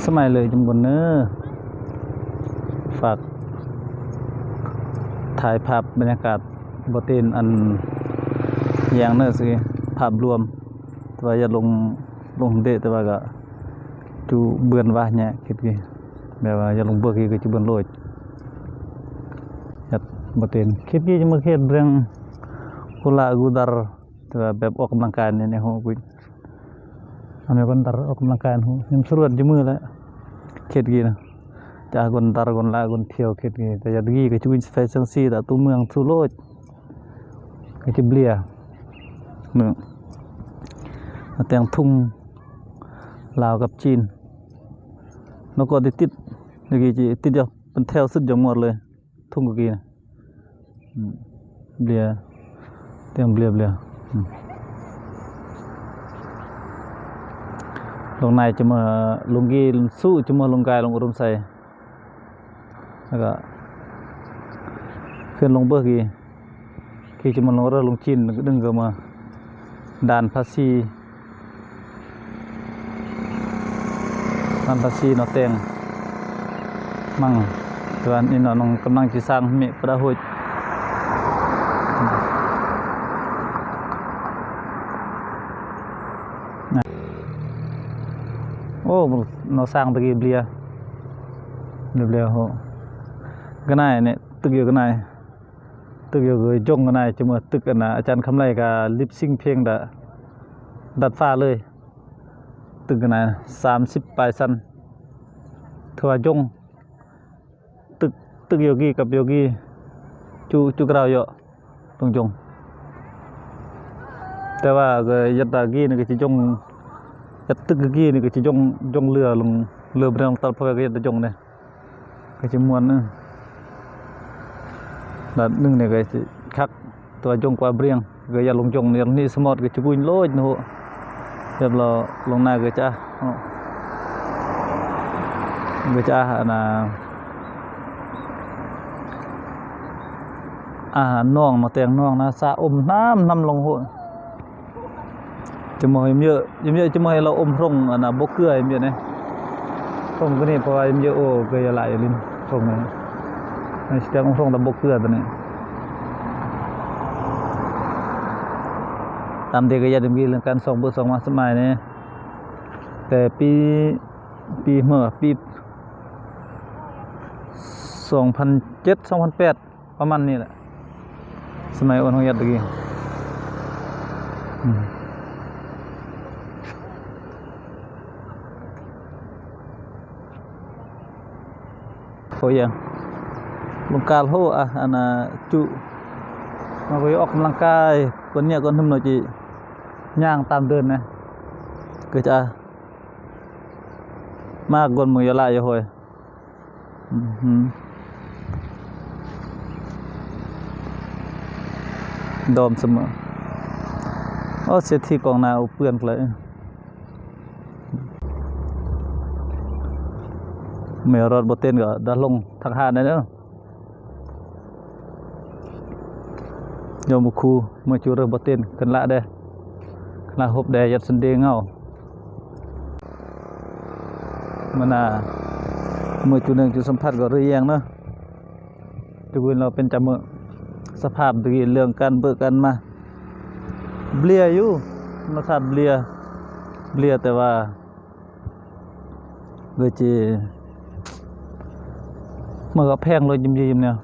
ສະໄໝເລີຍຈຸມບົນເນີ ຝາກຖ່າຍພາບບັນຍາກາດບໍ່ເຕັນອັນຢ່າງເນີ ຊິພາບລວມ ແຕ່ວ່າຢ່າລົງ ລົງເດະ ແຕ່ວ່າກະຈຸເບືອນວ່າແຍະຄິດກີ ແບບວ່າຢ່າລົງເບີກກີກະຈຸເບືອນໂລຍ ຍັດບໍ່ເຕັນ ຄິດກີຈະມາເຂດເບືອງ ກຸລາກູດັນ ແຕ່ວ່າແບບອອກກຳລັງກາຍໃນ ໃນຫູ ອາແມ່ນກອນດັນອອກກຳລັງກາຍຫູ ຍັງສະຫຼວດຢູ່ມື້ແຫຼະ ເຂດກີນະ ຈາກກອນດັນກອນລາກອນທ່ຽວເຂດກີ ແຕ່ຍາດກີກະຈຸໄປເຊິ່ງຊີຕະຕູເມືອງສູ່ໂລດ ກະຈະເບລຍເນາະ ແຕ່ງທຸງລາວກັບຈີນ ແລ້ວກໍໄດ້ຕິດ ຍາດກີຈະຕິດຢູ່ເປັນແຖວສຸດຍອດໝົດເລີຍ. ທຸງກະກີນະ ອືມ ເບລຍ ຕຽມເບລຍ ເບລຍ ອືມ ລົງໃນຈະມາ ລຸງກີນະ ຊູຈະມາລົງກາຍ ລົງອຸດົມໄຊ ແລ້ວກະຂຶ້ນລົງເບີກກີ ຂີ່ຈະມາລົງເຮືອລົງຈີນ ດຶງກະມາດ່ານພາສີ ບ້ານພາສີເນາະ ແຕ່ງມັງ ແຕ່ວ່ານີ້ເນາະ ນ້ອງກຳລັງຊິສ້າງເມະປະດາໂຫຍ ໂອ້ ເນາະ ສ້າງຕະກີເບລຍ ເບລຍ ເບລຍ ໂຫ ກະນາຍນີ້ ຕຶກຢູ່ກະນາຍ ຕຶກຢູ່ຢົງກະນາຍ ຈະເໝືອນຕຶກອັນນະ ອາຈານຄຳໄລກະລິບຊິງເພງດາດຟ້າເລີຍ. ຕຶກກະນາຍສາມສິບປາຍຊັ້ນ ຖືວ່າຢົງ ຕຶກ ຕຶກໂຍກີກັບໂຍກີ ຈຸ ຈຸກະດາວເຍາະ ຕົງຢົງ ແຕ່ວ່າກະຍັດຕາກີນີ້ກະຊິຢົງ ຍັດຕຶກກີນີ້ກະຊິຢົງ ຢົງເຫຼືອລົງ ເຫຼືອບໍ່ໄດ້ລົງຕັດ ເພາະວ່າກະຍັດຕາຢົງເດ້. ກະຊິມ່ວນເນາະ ລະໜຶ່ງນີ້ກະຊິຄັກ ຕົວຢົງກວ່າເບຣງ ກະຢ່າລົງຢົງນີ້ ນີ້ສະໝອດກະຈະກຸຍໂລດເນາະ ແບບລະລົງໜ້າກະຈະ ກະຈະອັນນາ ອາ ໜອງເນາະ ແຕ່ງໜອງນະ ສະອົມນ້ຳ ນ້ຳລົງໂຫ ຈະມາໃຫ້ເຍາະ ເຍາະ ຈະມາໃຫ້ລາວອົມໂຮງ ອັນນະ ບົກເກືອໃຫ້ເຍາະເດ້ ໂຮງກະນີ້ ເພາະວ່າເຍາະ ໂອ ກະຢາຫຼາຍລິນໂຮງນີ້ ໃຫ້ສະແຕງອົມໂຮງລະບົກເກືອໂຕນີ້ ຕາມເດກະຢາດມີເລື່ອງການຊອກເບີຊອກມາສະໄໝນີ້ ແຕ່ປີ ປີເມື່ອ ປີສອງພັນເຈັດ ສອງພັນແປດ ປະມານນີ້ແຫຼະ ສະໄໝໂອນຮອງຍັດຕະກີ້ ອືມ ໂອຫຍັງ ລົງການໂຫ ອະ ອັນນະ ຈຸ ມັນກະອອກກຳລັງກາຍ ກ່ອນເນຍກ່ອນຫຶມເນາະ ຈິຍ່າງຕາມເດີ່ນນະ ກະຈະ ມາກ່ອນເມືອງຍາລາ ຢ່າໂຫຍ ອືມ ດອມສະເໝີ ໂອ ເສດຖີກອງໜ້າ ໂອ ເປື້ອນກະເລີຍ ເມື່ອຮອດບໍ່ເຕັນກະດາລົງທັກຫາໄດ້ເດີ. ໂຍມຄູ ເມື່ອຈູເຣີບໍ່ເຕັນ ຄັນລະເດ້ ຄັນລະຮົບແດ່ ຍັດສັນເດເງົາ ມື້ໜ້າ ເມື່ອຈູເນີງຈູສຳຜັດກໍເຣີແຍງເນາະ ຈຸກວິນລາວເປັນຈຳເມີ ສະພາບດີ ເລື່ອງການເບີກການມາ ເບລຍຢູ່ ທຳມະຊາດເບລຍ ເບລຍ ແຕ່ວ່າ ເວີຈີ ມັນກະແພງໂລດ ຍິມຍິມແນວ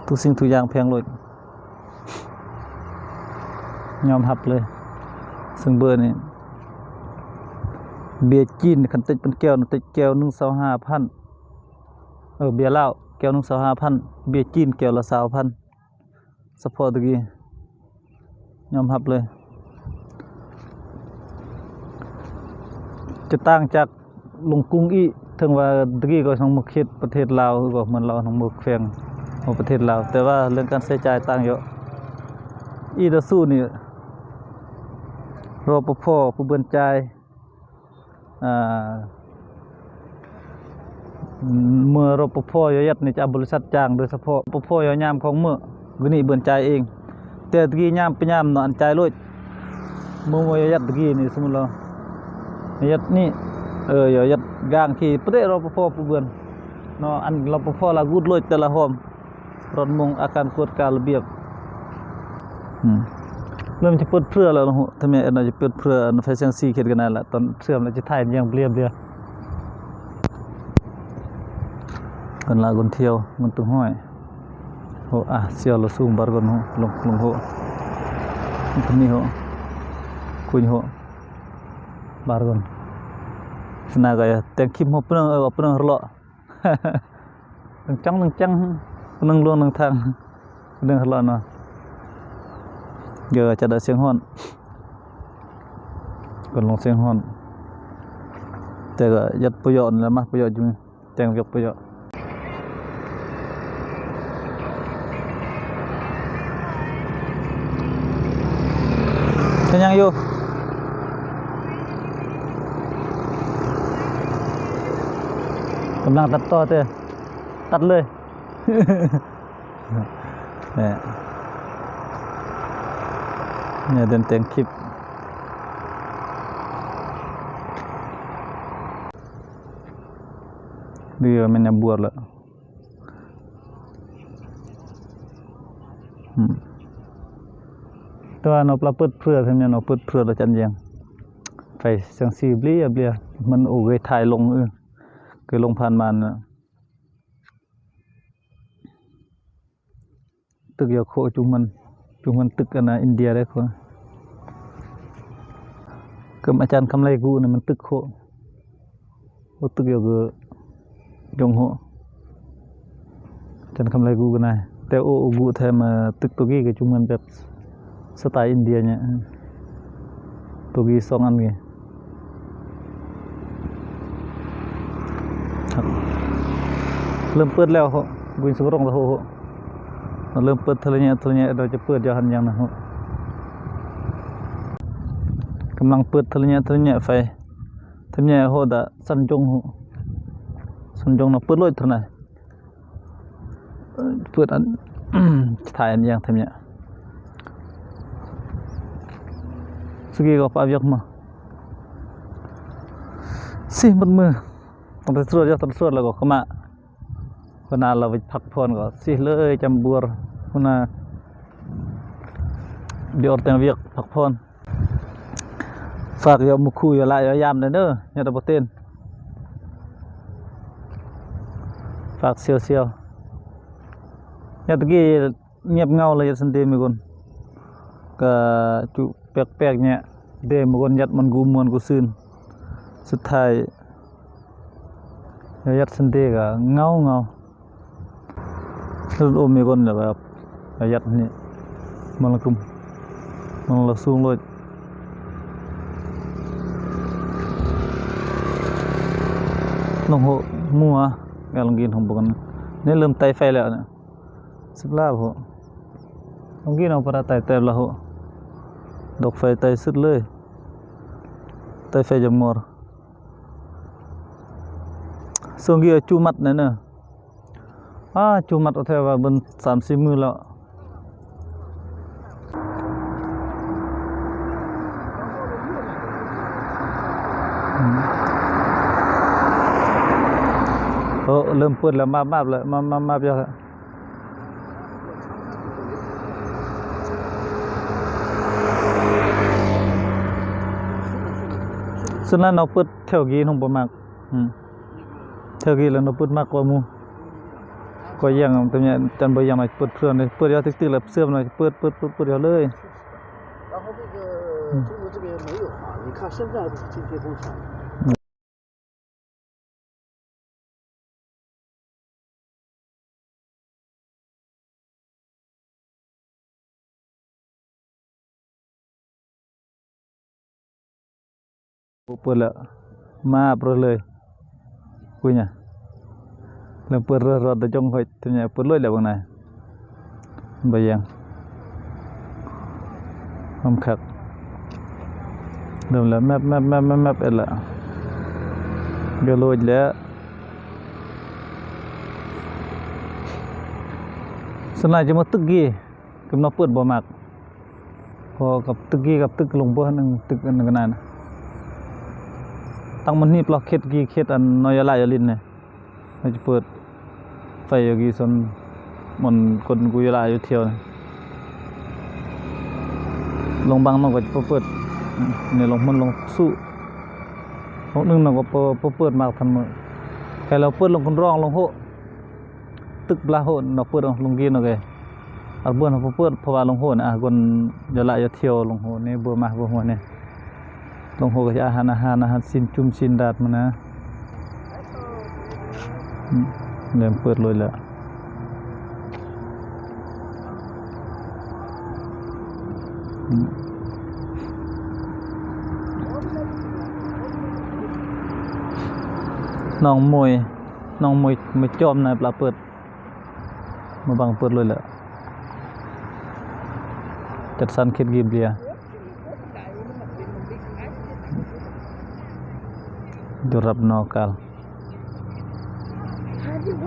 ທຸກສິ່ງທຸກຢ່າງແພງໂລດ ຍອມຮັບເລີຍ ເຊິ່ງເບີນີ້ ເບຍຈີນ ຄັນຕິດເປັນແກ້ວນະ ຕິດແກ້ວໜຶ່ງຊາວຫ້າພັນ ເອີ ເບຍລາວ ແກ້ວໜຶ່ງຊາວຫ້າພັນ ເບຍຈີນແກ້ວລະຊາວພັນ ສະເພາະຕະກີ້ ຍອມຮັບເລີຍ ຈະຕ່າງຈາກລົງກຸງອີກ ເຖິງວ່າຕະກີ້ກໍນ້ອງເມືອງເຂດປະເທດລາວ ກໍເໝືອນລາວ ນ້ອງເມືອງແຂວງຂອງປະເທດລາວ ແຕ່ວ່າເລື່ອງການໃຊ້ຈ່າຍຕ່າງເຍາະ ອີ່ຕໍ່ສູ້ນີ້ ຣປພ ຜູ້ເບືອນຈ່າຍ ອາ ເມື່ອ ຣປພ ຢາຍັດນີ້ຈະເອົາບໍລິສັດຈ້າງໂດຍສະເພາະ ຣປພ ຢາຍາມຂອງເມືອງ ກະນີ້ເບືອນຈ່າຍເອງ ແຕ່ຕະກີ້ຍາມໄປຍາມເນາະ ອັນຈ່າຍໂລດ ເມື່ອ ເມື່ອຢາຍັດຕະກີ້ນີ້ ສົມມຸດລະ ຢາຍັດນີ້ ເອີ ຢ່າຢັດກາງຂີ່ປະເດະ ຣອປະພໍຜູ້ເບືອນເນາະ. ອັນ ຣອປະພໍລາວກູດໂລດແຕ່ລະຫອມ ຣອດມົງອາການກວດກາລະບຽບ. ອືມ ເລີ່ມຈະເປີດເຜື່ອແລ້ວເນາະ. ຖ້າແມ່ນອັນນັ້ນຈະເປີດເຜື່ອ ອັນໄຟແສງສີເຂດກັນນັ້ນລະ ຕອນເຊື່ອມແລ້ວຈະຖ່າຍຢ່າງເບລຽເບລຽ ກັນລາວຄົນທ່ຽວມັນຕຸງຫ້ອຍ. ໂຫ ອາ ສຽວລະສູງບາດກ່ອນໂຫ ລົງ ລົງໂຫ ຄົນນີ້ໂຫ ຄຸຍໂຫ ບາດກ່ອນ. ສະໜາກະແຕ່ງຄລິບໂຫ ປຶ້ງ ເອີ ປຶ້ງເລາະ ໜຶ່ງຈັງ ໜຶ່ງຈັງ ໜຶ່ງລວງ ໜຶ່ງທາງ ໜຶ່ງເລາະເນາະ. ເດີຍວຈະໄດ້ສຽງຮ້ອນ ກ່ອນລົງສຽງຮ້ອນ ແຕ່ກະຍັດປະໂຫຍດແລ້ວ ມາປະໂຫຍດຢູ່. ແຕ່ງວຽກປະໂຫຍດ ເຮັດຫຍັງຢູ່? ກຳລັງຕັດຕໍ່ເດີ້ ຕັດເລີຍ. ແນ່ ແນ່ ເດີນແຕ່ງຄລິບ ຫຼືວ່າແມ່ນຍາມບວດລະ. ອືມ ແຕ່ວ່າເນາະ ລາວເປີດເຜື່ອ ແມ່ນເນາະ ເປີດເຜື່ອລະຈັນແຍງ ໄຟແສງສີເບລຽເບລຽ ມັນໂອເຄ ຖ່າຍລົງ ເອີ ເຄີຍລົງຜ່ານມານະ. ຕຶກຢາໂຄ ຈຸງມັນ ຈຸງມັນຕຶກອັນນະ ອິນເດຍໄດ້ໂຄ ກຳອາຈານຄຳໄລກູນະ ມັນຕຶກໂຄ ໂອ ຕຶກຢາໂກ ຢອງໂຮ ອາຈານຄຳໄລກູກະນາຍ ແຕ່ໂອ ໂອກູແທ້ມາຕຶກໂຕກີກະຈຸງມັນແບບ ສະໄຕອິນເດຍເນຍ ໂຕກີສອງອັນນີ້ ເລີ່ມເປີດແລ້ວ ບຸນສະກະລົງລະໂຫ ເລີ່ມເປີດເທື່ອລະແຍະ ເທື່ອລະແຍະ ດຽວຈະເປີດຢາວຫັ້ນຢ່າງນະ ກຳລັງເປີດເທື່ອລະແຍະ ເທື່ອລະແຍະໄຟ ເທື່ອລະແຍະໂຫດະ ສັນຈົງໂຫ ສັນຈົງນະ ເປີດໂລດເທື່ອນະ. ເປີດອັນ ຖ່າຍອັນຢ່າງທຳເນຍ ສະກີກໍປາວຽກມາ ຊິໝົດມື້ ຕັ້ງແຕ່ສວດ ຕັ້ງແຕ່ສວດແລ້ວກໍເຂົ້າມາ ຫົວໜ້າລາວໄປພັກຜ່ອນກໍຊິເລີຍຈຳບວນ ຫົວໜ້າດຽວແຕ່ງວຽກພັກຜ່ອນ. ຝາກຢາໝູ່ຄູ່ ຢາຫຼາຍ ຢາຢາມແດ່ເດີ ຍາດຕະບໍ່ເຕັນ ຝາກສ່ຽວໆ ຍາດຕະກີ້ງຽບເຫງົາເລີຍ ຍາດຊັນເດມີຄົນ ກະຈຸແປກໆ ແຍະເດມີຄົນ ຍາດມັນກູມ່ວນກູຊື່ນ ສຸດທ້າຍ ຍາດຊັນເດກະເຫງົາໆ. ໂອມມີຄົນແບບວ່າປະຢັດນີ້ ມັນລະກຸມ ມັນລະສູງໂລດ ລົງໂຫ ມົວ ກຳລັງກິນຂອງພວກກັນ ນີ້ເລີ່ມໄຕ່ໄຟແລ້ວນະ ສິບລາບໂຫ ລົງກິນເອົາປະໄຕ່ແຕ່ລະໂຫ ດອກໄຟໄຕ່ສຸດເລີຍ ໄຕ່ໄຟຈະໝົດ ຊ່ວງກີ້ຈູມັດແນ່ເນີ. ອ້າ ຈູມັດເອົາແທ້ວ່າເບິ່ງສາມສີ່ມື້ແລ້ວ ໂອ້ ເລີ່ມເປີດແລ້ວ ມາບໆ ແລ້ວ ມາບໆ ຍາກແລ້ວ ສ່ວນຫຼາຍນ້ອງເປີດແຖວກີ້ນ້ອງບໍ່ມັກ ອືມ ແຖວກີ້ແລ້ວນ້ອງເປີດມັກກວ່າໝູ່ ກໍຢ່າງ ແຕ່ວ່າຈັນບໍ່ຢ່າງໜ້ອຍເປີດເທື່ອໜຶ່ງ ເປີດຍາວຕຶກໆ ແລ້ວເຊື່ອມໜ້ອຍ ເປີດ ເປີດ ເປີດ ເປີດຍາວເລີຍ 然后那个中国这边没有啊，你看深圳还不是今天工厂。 ເປີດແລ້ວ ມາບເລີຍ ຄຸຍນະ ເລີ່ມເປີດເລີຍ ຮອດຕະຈົງຂ້ອຍ ເປັນຫຍັງເປີດເລີຍແລ້ວເບິ່ງນະ ບໍ່ແຍງ ຫອມຄັກ ເລີ່ມແລ້ວ ແມັບ ແມັບ ແມັບ ແມັບ ແມັບ ເອັດລະ ເດີໂລດແລ້ວ ສ່ວນຫຼາຍຈະມາຕຶກກີ້ ກຳລັງເປີດບໍ່ມັກ ພໍກັບຕຶກກີ້ກັບຕຶກລົງບໍ່ຫັ້ນໜຶ່ງ ຕຶກອັນນັ້ນກໍນັ້ນນະ ຕັ້ງມັນນີ້ປະເຂດກີເຂດອັນນ້ອຍຢາລາຢາລິນນີ້ ມັນຈະເປີດໄຟຢູ່ກີຊົນ ມັນຄົນກູຢາລາຢູ່ທ່ຽວນີ້ ລົງບັງມັນກໍຈະເປີດ ນີ້ລົງມັນລົງສຸ ລົງໜຶ່ງມັນກໍເປີດ ເປີດມາທັນມື້ ແຄ່ລາວເປີດລົງຄົນຮ້ອງລົງໂຮ ຕຶk blah hô nó pơt lông kia nó kìa. Ar bơn hô pơt, ເພາະວ່າລົງໂຮນ ອາ ຄົນຢາລະຢາທ່ຽວລົງໂຮນີ້ ເບື່ອມາກເບື່ອຫົວນີ້ ລົງໂຮກໍຈະອາຫານ ອາຫານ ອາຫານຊີ້ນຈຸ່ມຊີ້ນດາດມັນນະ ອືມ ເລີ່ມເປີດເລີຍແຫຼະ. ນ້ອງມວຍ ນ້ອງມວຍ ມວຍຈອມນາຍປະເປີດ ມາບັງເປີດເລີຍແຫຼະ ຈັດສັນເຂດກີເບຍ ຢູ່ຮັບນອກການ.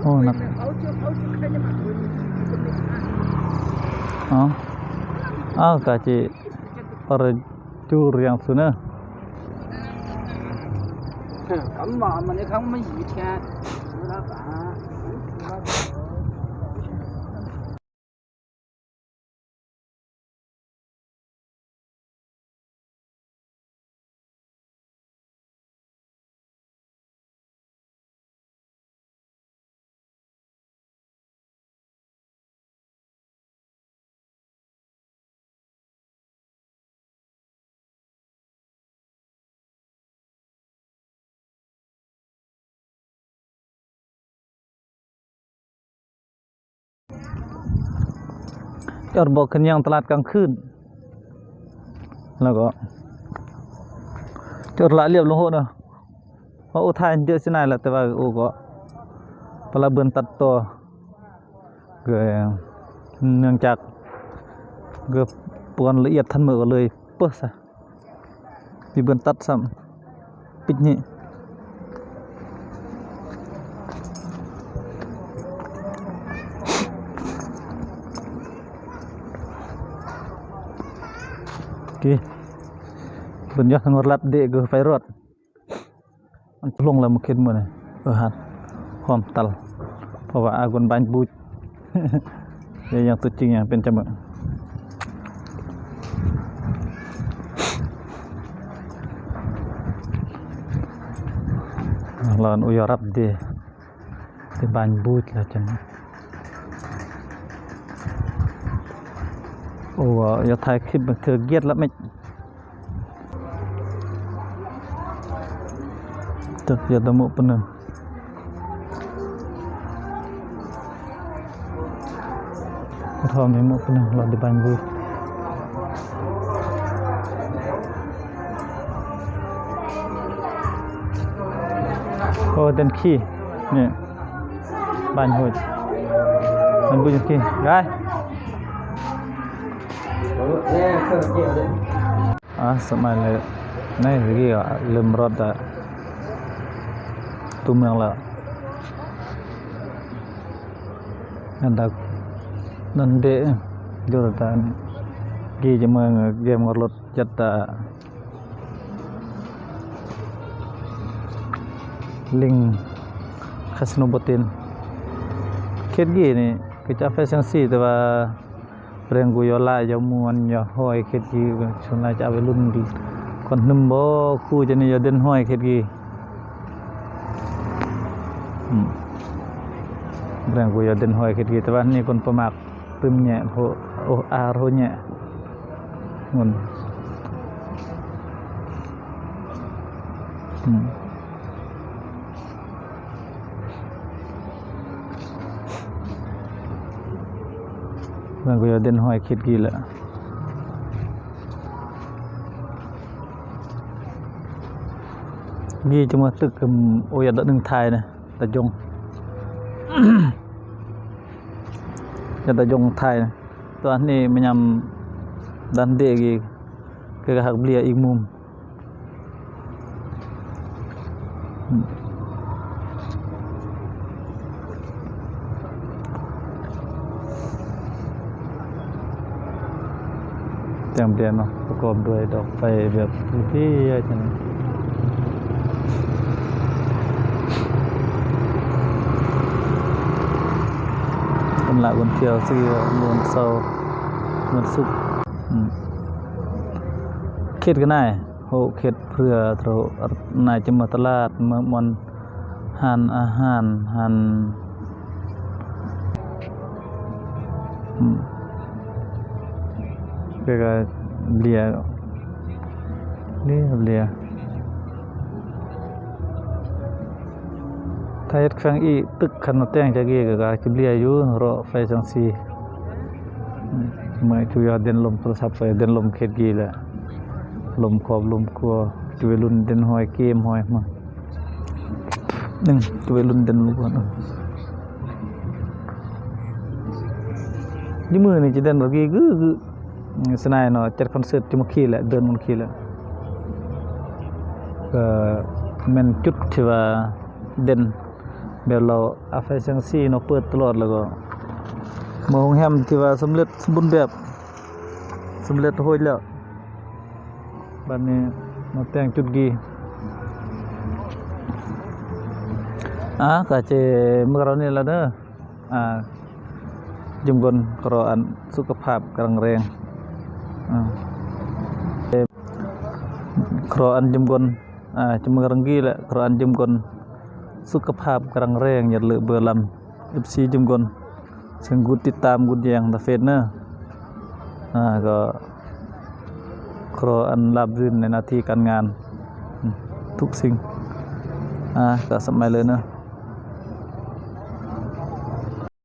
ໂອ້ ນັກ ເອົາ ເອົາກາຈິ ປະ ຈູຣຽງສຸເນີ ກຳມາມັນໄດ້ທັງມາຢູ່ແທ້ ຈອດບໍ່ຂຶ້ນຍັງຕະຫຼາດກາງຄືນ ແລ້ວກໍຈອດລະລຽບລົງໂຫດເນາະ. ເພາະໂອໄທເຍອະຊິນາຍແຫຼະ ແຕ່ວ່າໂອກໍປະລະເບືອນຕັດຕໍ່ ກໍເນື່ອງຈາກກໍປອນລະອຽດທັນມື້ກໍເລີຍເປີຊະ ມີເບືອນຕັດຊ້ຳ ປິດນີ້ ໂອເຄ ເບືອນຍອດງອດລັດເດກໄຟຣອດ. ມັນລົງແລ້ວມື້ຄືນມື້ນີ້ ເອີ ຫາດຄວາມຕັນ ເພາະວ່າອາກຸນບານບູດ ເຮັດຫຍັງຕົວຈິງຫຍັງເປັນຈະເໝີ ລາວອຸຍອາຣັບເດ ເປັນບານບູດແລ້ວຈັ່ງ ໂອ້ ຢາກຖ່າຍຄລິບເທື່ອກຽດລະແມັດ Tăk ya da mo pnâng. Rau ni mo pnâng la di bang bu. Oh, dan khi. Ni. Bang hoi. Bang bu khi. Gai. ອາ ສະໄໝເລີຍ ໃນເຮືອເລີ່ມຮອດ ຕົວເມືອງແລ້ວ ອັນດາ ນັ້ນເດ ຢູ່ຕາ ກີຈະເມືອງ ກຽມກັບລົດຈັດຕາ ລິງ ຄາສໂນໂບຕິນ ເຂດກີນີ້ ຄືຈະແຟຊັນຊີ ແຕ່ວ່າ ແບຣນກູຢາລາ ຢາມ່ວນ ຢາຫ້ອຍ ເຂດກີ ສ່ວນຫຼາຍຈະເອົາໄວ້ລຸ້ນ ກ່ອນໜຶ່ມບໍ່ ຄູ່ຈະນີ້ ຢາເດັ່ນຫ້ອຍ ເຂດກີ ອືມ ແບຣນກູຢາເດັ່ນຫ້ອຍ ເຂດກີ ແຕ່ວ່ານີ້ຄົນປະໝາກຕື່ມແຍະ ໂພ ໂອ ອາໂຣແຍະ ງຸ່ນ ອືມ. ມັນກໍຢາກເດັ່ນຫ້ອຍເຂດກີແຫຼະ ກີຈະມາຕຶກກັບໂອຍາດະໜຶ່ງໄທນະ ຕາຈົງ ຍາດະຈົງໄທນະ ຕອນນີ້ມາຍາມດັນເດກ ຄືກະຫັກເບຍອີກມຸມ. ແຕ່ງເບຍເນາະ ປະກອບດ້ວຍດອກໄຟແບບເພຍໆ ຈັ່ງນີ້. ຄົນລາວຄົນທ່ຽວຊື່ວ່າມື້ວັນເສົາ ວັນສຸກ ອືມ ເຂດກະນາຍ ໂຮເຂດເພື່ອເທົ່ານາຍຈະມາຕະຫຼາດ ມາມ່ວນ ຮ້ານອາຫານ ຮ້ານ ອືມ ແລ້ວກະເບຍ ເບຍ ເບຍ ຖ້າເຮັດແຂວງອີກ ຕຶກຄັນມາແຕ່ງຈັກອີກກະ ກະຊິເບຍຢູ່ ເລາະໄຟແສງສີ ເມື່ອຍຈຸຍອດເດັ່ນລົມໂທລະສັບ ໄປເດັ່ນລົມເຂດກີແຫຼະ ລົມຄອບລົມຄົວ ຈຸໄວລຸ້ນເດັ່ນຫ້ອຍເກມຫ້ອຍມາ ໜຶ່ງ ຈຸໄວລຸ້ນເດັ່ນລົມ ຢູ່ມື້ນີ້ຈະເດັ່ນກວ່າກີກຶກ ສະໄນເນາະ ຈັດຄອນເສີດຈຸມະຄີແຫຼະ ເດີນມຸນຄີແຫຼະ ກະແມ່ນຈຸດທີ່ວ່າເດັ່ນ ແບບລາວອາໄຟແສງສີເນາະ ເປີດຕະຫຼອດ ແລ້ວກໍເມືອງໂຮງແຮມທີ່ວ່າສຳເລັດສົມບູນແບບ ສຳເລັດໂຮດແລ້ວ ບາດນີ້ມາແຕ່ງຈຸດກີ ອາ ກະເຈມື້ເຊົ້ານີ້ລະເດີ ອາ ຈຸມກົນ ຂໍອັນສຸຂະພາບກຳລັງແຮງ ອາ ຂໍອັນຈຸມກົນ ອາ ຈຸມກຳລັງກີແຫຼະ ຂໍອັນຈຸມກົນ ສຸຂະພາບກຳລັງແຮງ ຢ່າເລີເບີລຳ ເອັບຊີຈຸມກົນ ເຊິ່ງກົດຕິດຕາມກົດແຍງຕາເຟດເນີ ອາ ກໍຂໍອັນລາບລື່ນໃນໜ້າທີ່ການງານ ອາ ທຸກສິ່ງ ອາ ກໍສະບາຍເລີເນີ.